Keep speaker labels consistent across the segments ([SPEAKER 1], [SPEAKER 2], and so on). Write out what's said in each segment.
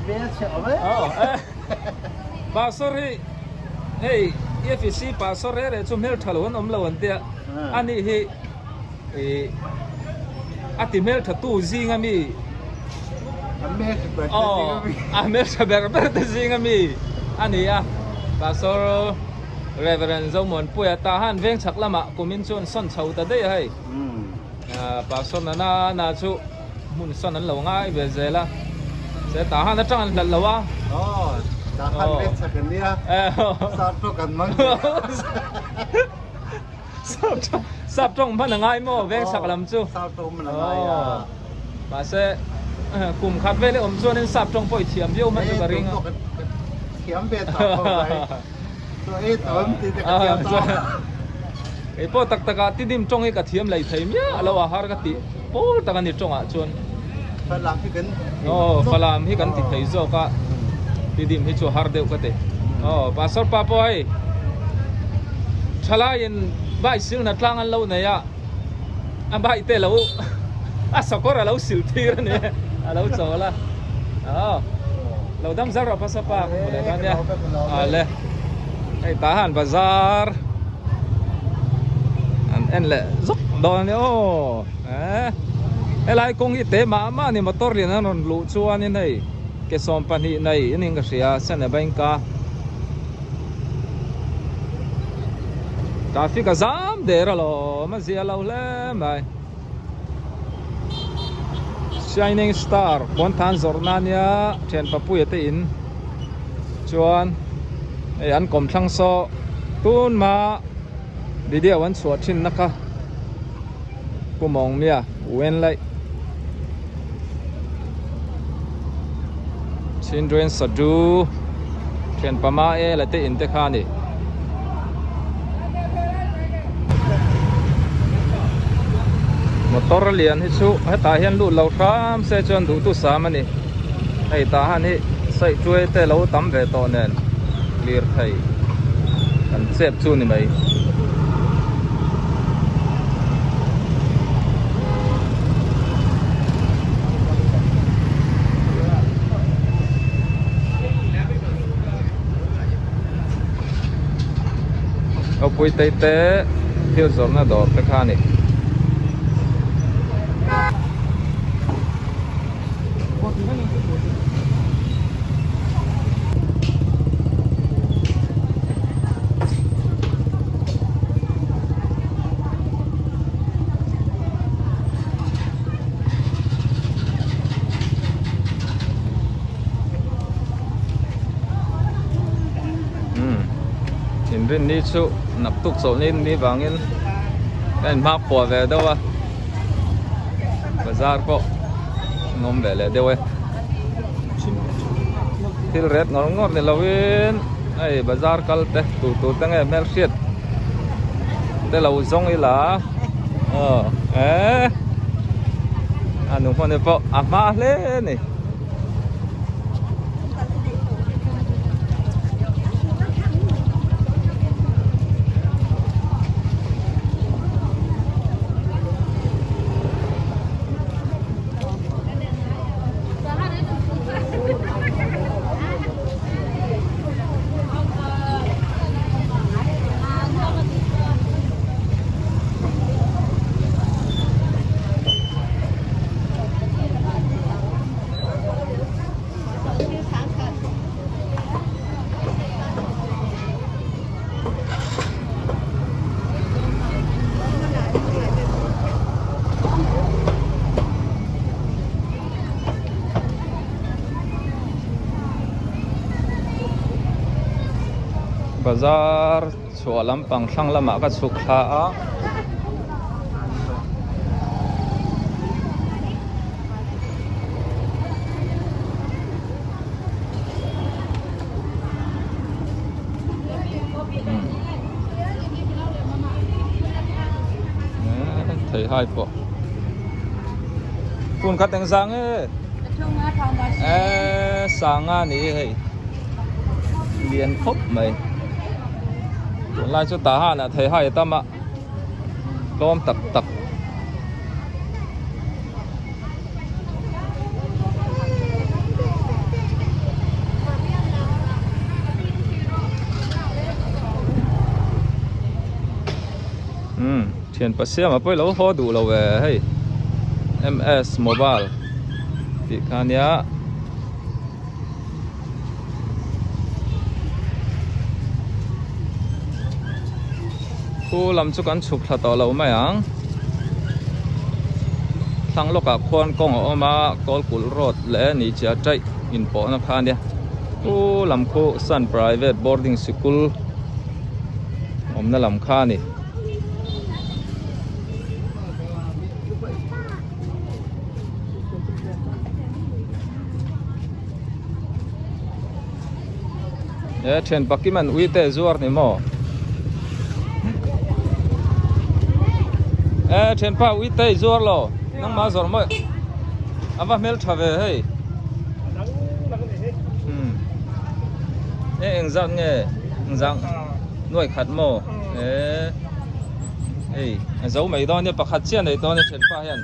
[SPEAKER 1] Hmelchhe awm e.
[SPEAKER 2] Pastor hi hei EFC pastor reh reh chu hmeltha lo an awm lo an tia ani hi ih a ti hmeltha tu zing ami
[SPEAKER 1] A hmeltha ber te zing ami
[SPEAKER 2] a hmeltha ber ber te zing ami ani a pastor Reverend Zomuanpuia tah han veng chhak lamah kumin chuan sawn chho ta daih a hei pastor nana na chu hmun sawn an lo ngai ve zel a se tah han atang an hlat lo a
[SPEAKER 1] aw tah han veng chhak an nia sap tawng kan hmang ve
[SPEAKER 2] sap tawng hman a ngai maw veng chhak lam chu
[SPEAKER 1] sap tawng hman a ngai a
[SPEAKER 2] mahse kum khat vel i awm chuanin sap tawng pawh i thiam viau hman chu ka ring a
[SPEAKER 1] thiam ve tah pawh mai Chaw ei tawm tih te ka thiam tawh.
[SPEAKER 2] Kei pawh tak takah tidim tawng hi ka thiam lei thei miah lo a har ka tih pawl tak a ni tawngah chuan.
[SPEAKER 1] Falam hi kan
[SPEAKER 2] ti Aw falam hi kan ti thei zawk a tidim hi chu har deuh ka ti. Aw pastor pa pawh hei thalaiin bike silna tlang an lo nei a a bike te lo a sakawr a lo sil thir a ni a lo chawl a. Aw. Lo dam zar rawh pastor pa ka hmu leh dawn nia. Awle. Hei tah han bazar an en leh zuk dawn a nia aw. Eh helai kawng hi te mah mah a ni motor lian an rawn luh chuanin hei ke 12 nei a niin ka hria sene bank a traffic a zam der alawm a zia lo hle mai. Shining Star Puanthan zawrhna ania thian papuia te in chuan hei an kawmthlang saw tun hma video an chhuah thin na kha Pu Mawngmia Wenlai Children Sadhu thian pama e la te in te kha a ni. Motor lian hi chu hetah hian lut lo hram se chuan duhtu sam a ni hei tah han hi saihtuai te lo tam ve tawh nen lirthei kan chep chu ni mai. Ropui tei te thil zawrhna dawr te kha a ni. Inrinni chu naktuk chawlhni ni vangin ka inhma khuah ve deuh a bazar pawh an awm ve leh deuh e thil ret ngawr ngawr ni lovin hei bazar kal te tur tur te nge hmelhriat te lo zawng ila aw eh a nu hman pawh a hma hle a ni. Bazar chhuah lampang thlang lamah ka chhuk thla a. Theihai pawh phun khat eng zang e e sanga ni hei lian khawp mai tunlai chu tah han ah theihai a tam a tlawm tak tak. Thianpa siama pawh i lo haw duh lo ve hei MS mobile tih kha ania. Khu lam chu kan chhuk thla tawh lo mai ang. Thlang lawkah khuan kawng a awm a Kawlkulh road leh ni chiah taih inpawhna kha ania. Khu lam khu Sun Private Boarding Sikul awmna lam kha a ni. E thian pakim an ui te zuar ni maw e thian pa ui te zuar lo nangma zawrh maw a va hmel tha ve hei e engzat nge engzang nuai khat maw e ei a zo mai dawn nia pakhat chiah nei dawn nia thian pa hian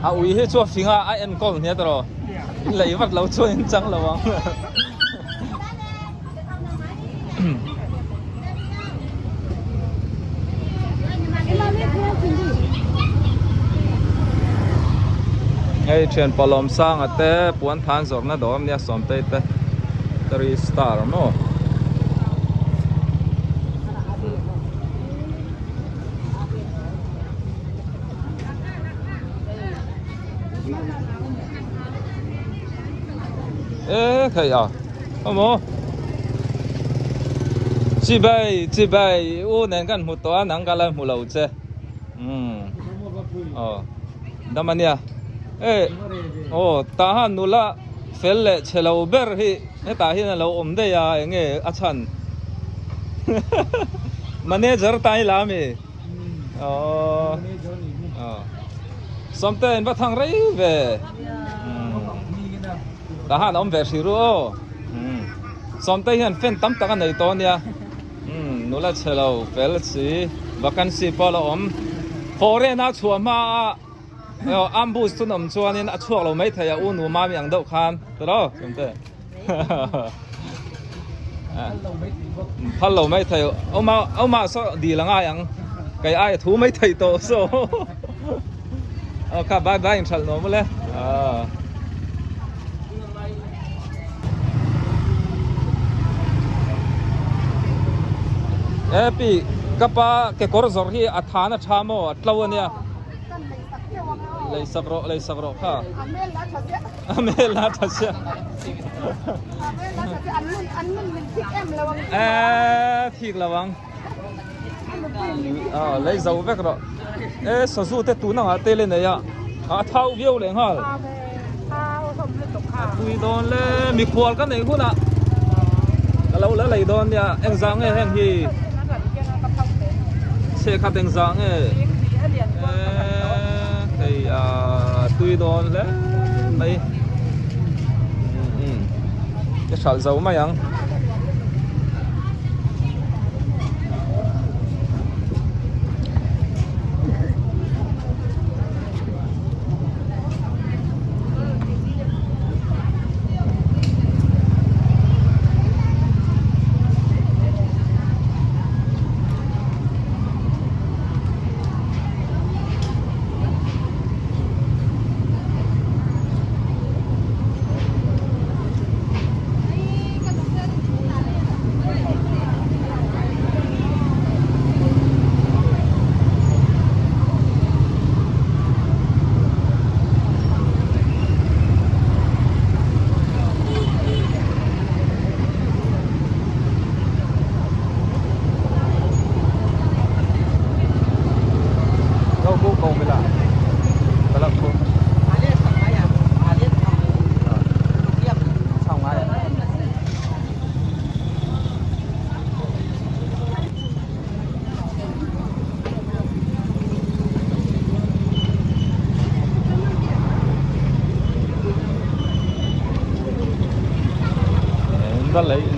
[SPEAKER 2] a ui hi chu a fing a a enkawl hniat erawh in lei vat lo chuan in chang lo ang hei thian palawm sanga te puan than zawrhna dawr ania sawmtei te three star maw. E thei a awmaw chibai chibai u nen kan hmu tawh a nang ka la hmu lo che umm aw dam ania e aw tah han nula fel leh chhe lo ber hi hetah hian a lo awm daih a enge a chhan manager tan i la ami. Aww Sawmte in va thang rei ve Tah han awm ve hrih ru aw Sawmte hian fan tam tak a nei tawh ania nula chhe lo fel si vacancy pawh a la awm Foreign a chhuah hma a ambush chun awm chuanin a chhuak lo maithei a u nu mami ang deuh khan tiraw Sawmte. Phal lo mai thei awma awma saw dil a ngai ang kei ai a thu mai thei tawh saw aw kha bye bye in hralh nuam ule e pi ka pa kekawr zawrh hi a than a tha maw a tlo ania lei sak rawh lei sak rawh kha. A hmel a tha sia. Eh thik lo ang. Ah lei zo vek rawh. Eh sazu te tun anga tel i nei a. A thau viau leh nghal. Pui dawn le mikhual ka neih hunah ka lo la lei dawn nia engzah nge heng hi chhekhat engzah nge eh hei a tui dawn hle mai umm ka hralh zo mai ang.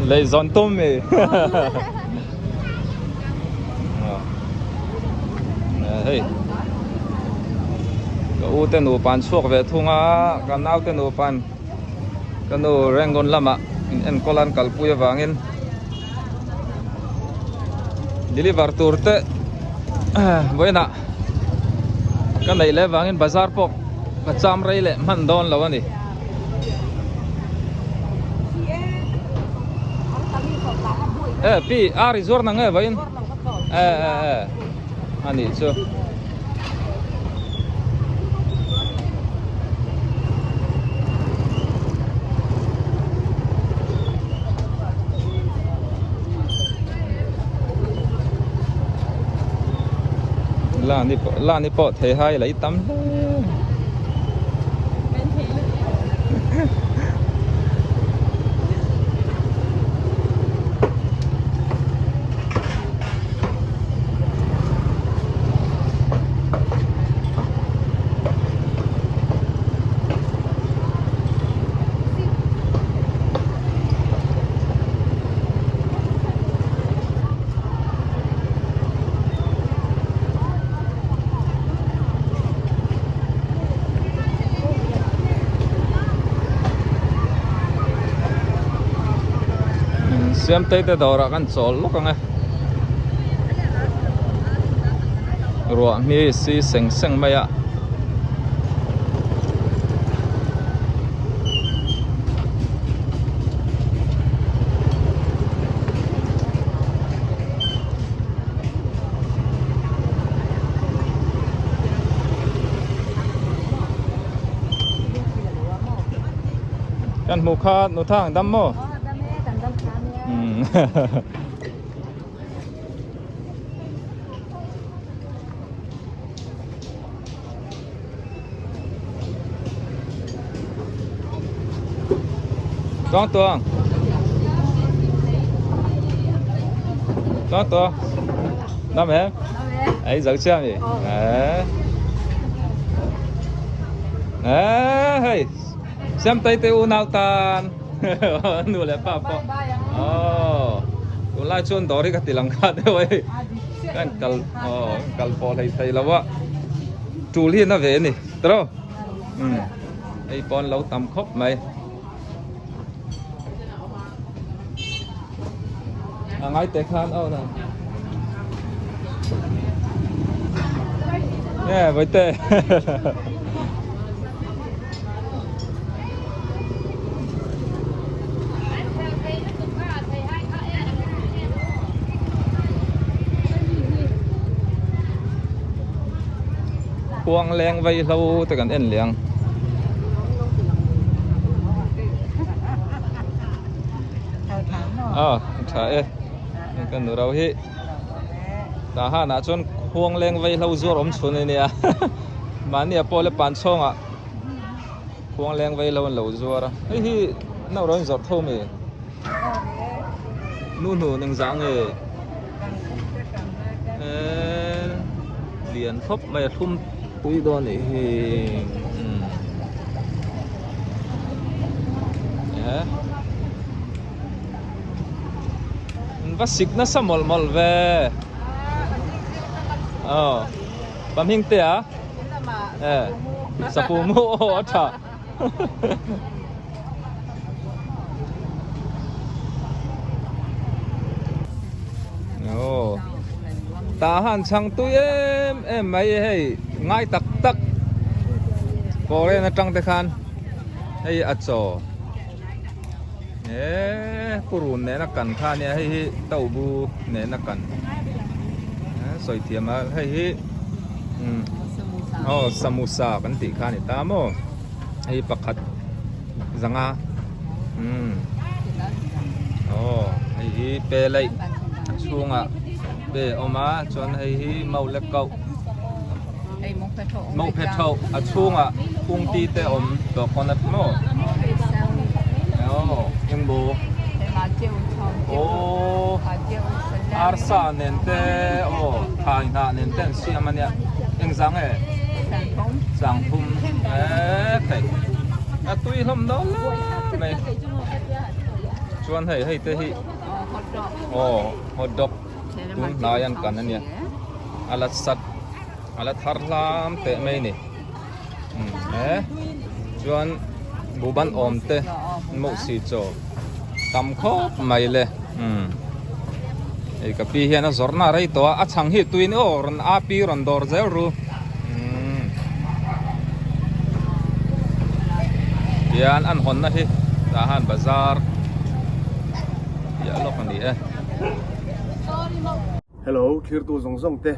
[SPEAKER 2] Lei zawn tum mi. Hei ka u te nupa an chhuak ve thung a ka nau te nupa an ka nu Rangoon lamah in enkawl an kalpui avangin. Deliver tur te vawiinah ka neih leh vangin bazar pawh ka cham rei leh hman dawn lo a ni. E pi ar i zuar nang e vawiin e e e a nih chu. Lani pawh lani pawh thei hai lei tam hle. Siamtei te dawrah kan chawl lawk ang e ruah hmi si seng seng mai a. Kan hmuh kha nu thang dam maw? Tuang tuang. Tuang tuang. Dam em? Ấy giỡn chưa nhỉ? Đấy. Đấy, hey. Xem tay tê u nào tan. Nu leh pa pawh. Oh. Tunlai chuan dawr hi ka ti lang kha deuh hei. Kan kal oh kal pawh hlei thei lo a. Tul hi na ve a ni. Tro. Um. Hei pawn lo tam khawp mai. A ngai te khan au na. Nè, với tê. Khuang leng vei hlo te kan en liang. A tha e kan nu rau hi tah hanah chuan khuang leng vei hlo zuar awm chhun a nia mahni a pawh le pan chhawngah khuang leng vei hlo an lo zuar a hei hi nau rawn zawrh tho mi nu hnun engzah nge eee lian khawp mai a thlum pui dawn a nih hi umm eh va sik nasa mawlh mawlh ve aw pa hming te a eh sapu mu aw a tha. Aw tah han chhang tui em em mai hei ngai tak tak kawren atang te khan hei a chaw eee purun nena kan kha ania hei hi tobu nena kan sawi thiam a hei hi umm aw samosa kan tih kha a ni ta maw hei pakhat zanga umm aw hei hi pe laih a chhungah pe a awm a chuan hei hi mau lek kauh mau phe thauh a chhungah kungti te awm tawh pawn a maw aw engmaw aw arsa nen te aw thlai hnah nen te an siam a nia engzah nge sangthum eee thei a tui hlawm dawn lai mai chuan hei hei te hi aw hot dog tun hnai an kan a nia a la sat a la thar hlam teh mai a ni e chuan buhban awm te mawhsi chaw tam khawp mai le. Hei ka pi hian a zawrhna a rei tawh a, a chhang hi tuin aw rawn a pi rawn dawr zel ru. Tian an hawnna hi tah han bazar piah lawk a ni e.
[SPEAKER 3] Hello thirtu zawng zawng te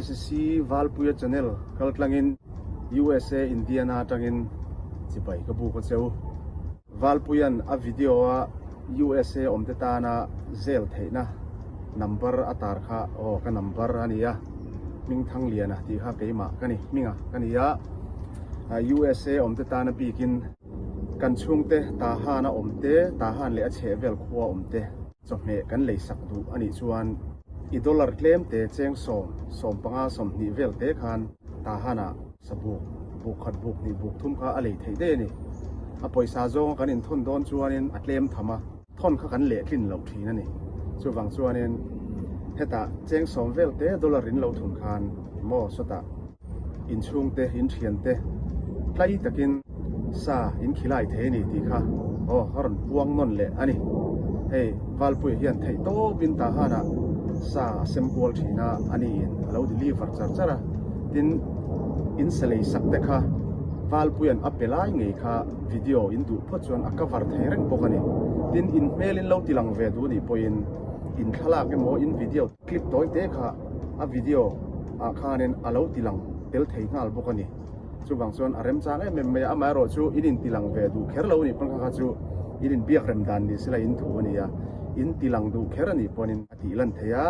[SPEAKER 3] SC Valpuia channel kaltlangin USA Indiana atangin chibai ka buk a cheu. Valpuia'n a video a USA awmte tana zel theihna number a tar kha aw ka number a nia Hmingthangliana tih kha keimah ka ni hminga ka ni a USA awmte tana bikin kan chhungte Tahan a awmte Tahan leh a chhehvel khua awmte chawhmeh kan leisak duh a nih chuan i dollar tlemte cheng 10, 15, 20 vel te khan Tahan-ah Sabuk, buk khat buk hnih buk thum kha a lei theih daih a ni. A pawisa zawnga kan inthawn dawn chuanin a tlem tham a, thawn kha kan lehtlin loh thin a ni. Chuvang chuanin hetah cheng sawm vel te dollar in lo thun khan maw sawtah inchhungte, inthiante tlai takin sa in khilai thei a ni tih kha aw a rawn puang nawn leh a ni. Hei Valpuia hian theih tawpin Tahanah sa a sem kual thin a, a niin a lo deliver char char a. Tin, in sa lei sak te kha Valpuia'n a pe lai ngei kha video in duh phawt chuan a cover thei reng bawk a ni. Tin, in hmel in lo ti lang ve duh nih pawhin in thlalak emaw in video clip tawi te kha a video ah khanin a lo ti lang tel thei nghal bawk a ni. Chuvang chuan a remchang em em mai a, amaherawh chu in in ti lang ve duh kher lo nih pawn kha kha chu in inbiak rem dan ni sela in thu a ni a, in ti lang duh kher a nih pawhin a tih lan thei a.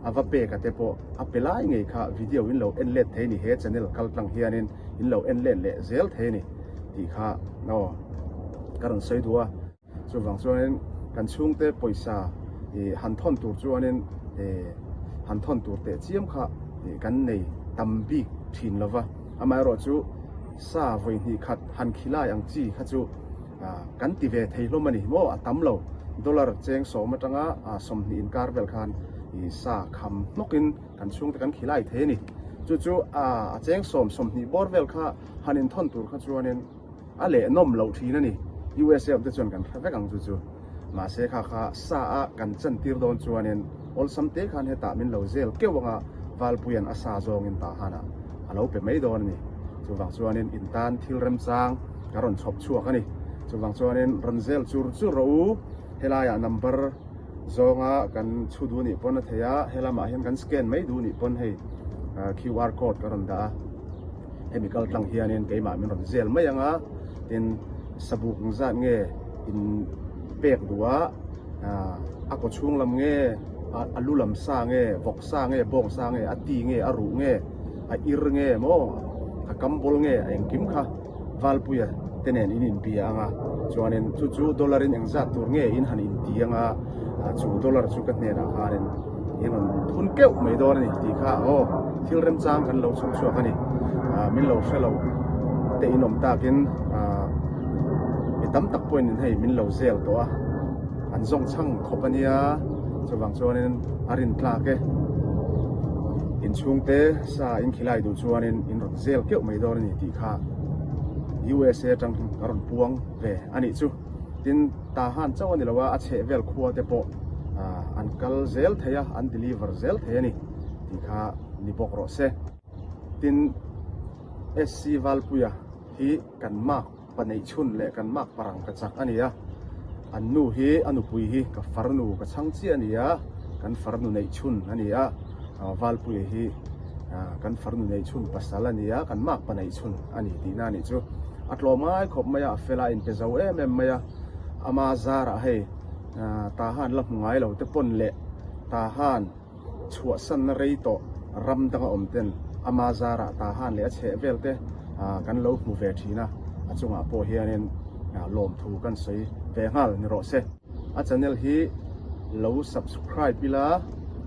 [SPEAKER 3] A va pek a te pawh a pe lai ngei kha video in lo en let thei ni he channel kal tlang hianin in lo en let leh zel thei ni tih kha aw ka rawn sawi duh a. Chuvang chuanin kan chhungte pawisa ih han thawn tur chuanin ih han thawn tur teh chiam kha ih kan nei tam bik thin lo va, amaherawh chu sa vawi hnih khat han khilai ang chi kha chu Kan ti ve thei hlawm a ni maw? A tam lo. Dollar cheng 10 atanga 20 inkar vel khan i sa kham hnawkin kan chhungte kan khilai thei a ni. Chu chu a cheng 10, 20 bawr vel kha han inthawn tur kha chuanin a leh nawm loh thin a ni. USA awmte chuan kan hre vek ang chu chu. Mahse kha kha sa a kan chantir dawn chuanin awlsam te khan hetah min lo zel keuh anga Valpuia'n a sa zawngin Tahanah a lo pe mai dawn a ni. Chuvang chuanin in tan thil remchang ka rawn chhawp chhuak a ni. Chuvang chuanin rawn zel chur chur rawh u, helaiah number zawnga kan chhu duh nih pawn a thei a, helamah hian kan scan mai duh nih pawn hei QR code ka rawn dah a, hemi kal tlang hianin keimah min rawn zel mai ang a, tin sabuk zat nge in pek duh a, a kaw chhung lam nge, a lu lam sa nge, vawk sa nge, bawng sa nge, a ti nge, a ruh nge, a ir nge maw, a kam bawl nge, a engkim kha Valpuia te nen in inbia ang a, chuanin chu chu dollar in engzat tur nge in han inti ang a, chu dollar chu ka hnenah khanin in rawn thun keuh mai dawn a ni tih kha aw thil remchang kan lo chhawp chhuak a ni. Min lo hre lo te in awm takin mi tam tak pawhin in hei min lo zel tawh a, an zawng chhang khawp a nia, chuvang chuanin a rin tlak e. Inchhungte sa in khilai duh chuanin in rawn zel keuh mai dawn a ni tih kha USA atang ka rawn puang ve a nih chu. Tin, Tahan chauh a ni lo a, a chheh vel khua te pawh an kal zel thei a, an deliver zel thei a ni tih kha ni bawk rawh se. Tin, SC Valpuia hi kan mark pa neih chhun leh kan mark parang ka chak a ni a, an nu hi a nupui hi ka farnu ka chhang chiah a ni a, kan farnu neih chhun a ni a, Valpuia hi kan farnu neih chhun pasal a ni a, kan mark pa neih chhun a ni tihna a nih chu. A tlawm ngai khawp mai a, a fel a, a inpe zo em em mai a, ama zarah hei Tahan la hmu ngai lo te pawn leh Tahan chhuahsanna rei tawh ram danga awm ten ama zarah Tahan leh a chheh vel te kan lo hmu ve thin a, a chungah pawh hianin lawmthu kan sawi ve nghal ni rawh se. A channel hi lo subscribe ila,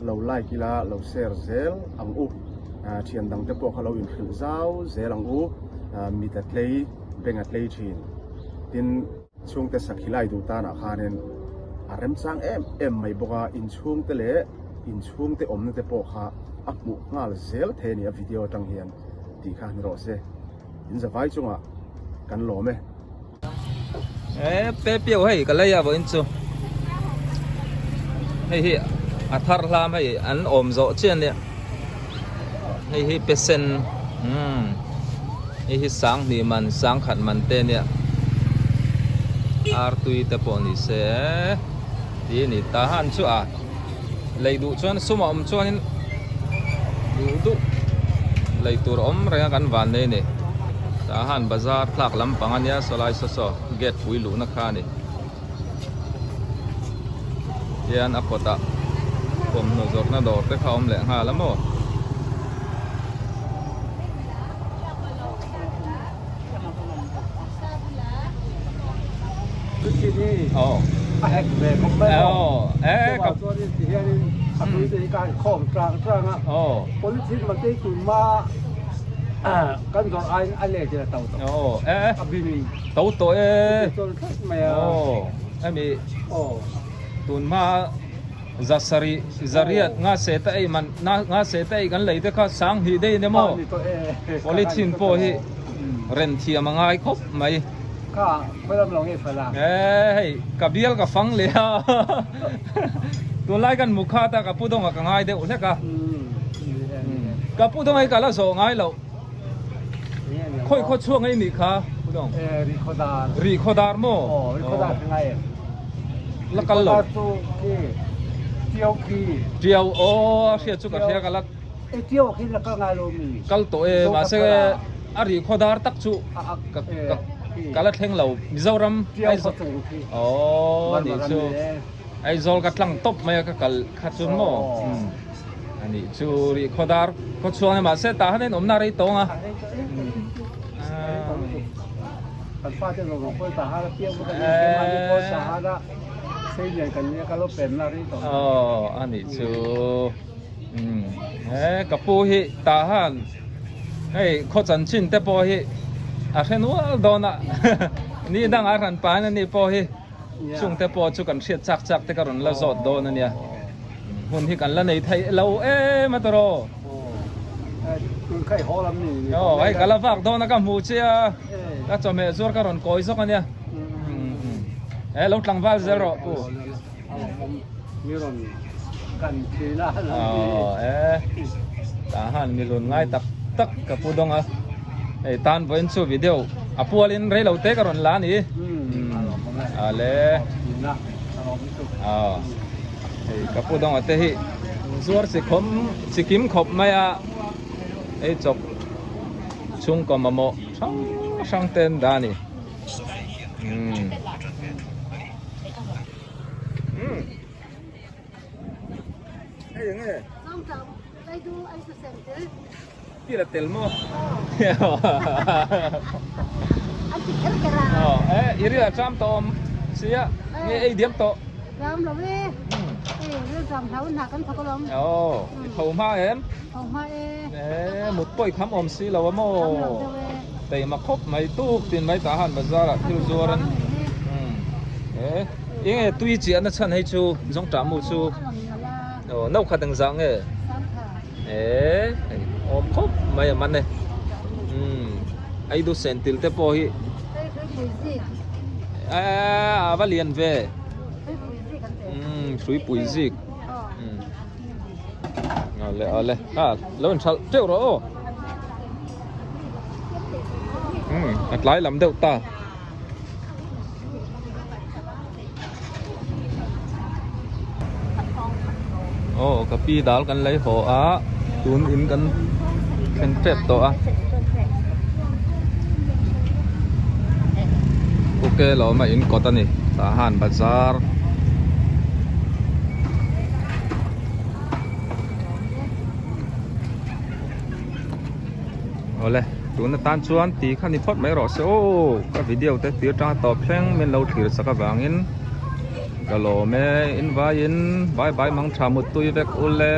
[SPEAKER 3] lo like ila, lo share zel ang u. Thian dang te pawh kha lo inhrilh zau zel ang u. Mit a tlei, beng a tlei thin. Tin, chhungte sakhilai duh tanah khanin a remchang em em mai bawk a, inchhungte leh inchhungte awmna te pawh kha a hmuh nghal zel thei a ni a video atang hian tih kha ni rawh se. In zavai chungah kan lawm e.
[SPEAKER 2] E pe piau hei ka lei a vawiin chu hei hi. A thar hlam hei an awm zawh chiah ania hei hi pesen umm hei hi sanghnih man sangkhat man te ania artui te pawh ni se tih a ni ta han chu a lei duh chuan sum a awm chuanin duh duh lei tur a awm reng a kan van nei a ni tah han bazar thlak lampang ania sawlai saw saw gate pui luhna kha a ni. Hian a kawtah thawmhnaw zawrhna dawr te kha a awm leh nghal a maw. To tawh e. Aw hemi tun hma zasarih zariat nga se ta ei man nga se ta ei kan lei te kha sang hnih daih ania maw polythene pawh hi ren thiam a ngai khawp mai e hei ka bial ka fang leh a tunlai kan mu khat a ka pu dawngah ka ngai deuh hlek a ka pu dawng hi ka la zawh ngai loh. Khawi khaw chhuak ngei nih kha Pu Dawng?
[SPEAKER 1] Eh, Rihkhawdar.
[SPEAKER 2] Rihkhawdar maw?
[SPEAKER 1] Aw, Rihkhawdar kha ngai em?
[SPEAKER 2] La kal lo.
[SPEAKER 1] Rihkhawdar chu khi Tiau khi.
[SPEAKER 2] Tiau, aw a hriat chu ka hria ka la.
[SPEAKER 1] Eh, Tiau khi la kal ngai lo mi?
[SPEAKER 2] Kal tawh e, mahse a Rihkhawdar tak chu ka ka la thleng lo. Mizoram
[SPEAKER 1] Tiau khaw chung khi.
[SPEAKER 2] Aw, nih chu. Aizawl ka tlang tawp mai a ka kal kha chu maw? A nih chu rih khaw dar khaw chhuang emaw se tah hian awmna rei tawng a.
[SPEAKER 1] Kan fa te zawng zawng pawh tah hara piang bawk a ni keimahni pawh tah hara sei lian kan nia ka lo pemna rei tawh.
[SPEAKER 2] Aw a nih chu he ka pu hi tah han hei khaw chanchin te pawh hi a hre nual dawn a ni dangah hran pahin a ni pawh hi. Chung te pawh chu kan hriat chak chak te ka rawn la zawt dawn a nia. Hun hi kan la nei theih lo em a tawrh aw. Aw hei ka la vak dawn a ka hmu che a, ka chawhmeh zuar ka rawn kawi zawk a nia. E lo tlangval zel rawh pu. Aw e tah han mi lun ngai tak tak ka pu dawng a. Hei tan vawiin chu video a pualin rei lo te ka rawn la a ni. Ale. Aw. Hei ka pu dawng te hi zuar chi khawm chi kim khawp mai a. Hei chawp chhungkaw mamawh hrang hrang te an dah a ni. Umm. Umm. Hei eng nge? Ti la tel maw?
[SPEAKER 4] An ti kher kher a.
[SPEAKER 2] Aw, eh, i ril a tram tawh awm sia, nge ei diam tawh.
[SPEAKER 4] Tram lo e. Eh, ril tram hlau hna kan thawk alawm.
[SPEAKER 2] Aw, i tho hma em?
[SPEAKER 4] Tho hma e.
[SPEAKER 2] Eh, mut pawh i kham awm si lo a maw?
[SPEAKER 4] Kham lo deuh e.
[SPEAKER 2] Teima khawp mai tuk tin mai tah han bazar ah thil zuar an. Eh, enge tui chiah na chhan hei chu zawngṭah mu chu. Aw, no khat engzah nge? E hei awm khawp mai a man e umm ei du sen til te pawh hi e a va lian ve umm hruipui zik umm awle awle a lo in thalh teuh rawh aw umm a tlai lam deuh ta. Aw ka pi dal kan lei haw a tun in kan thleng tep tawh a ok lo awm a in kawt a ni tah han bazar awle tun atan chuan ti kha ni phawt mai rawh se aw ka video te tir tanga tawp thleng min lo thlir chak avangin ka lawm e in vaiin bye bye mang tha mut tui vek ule.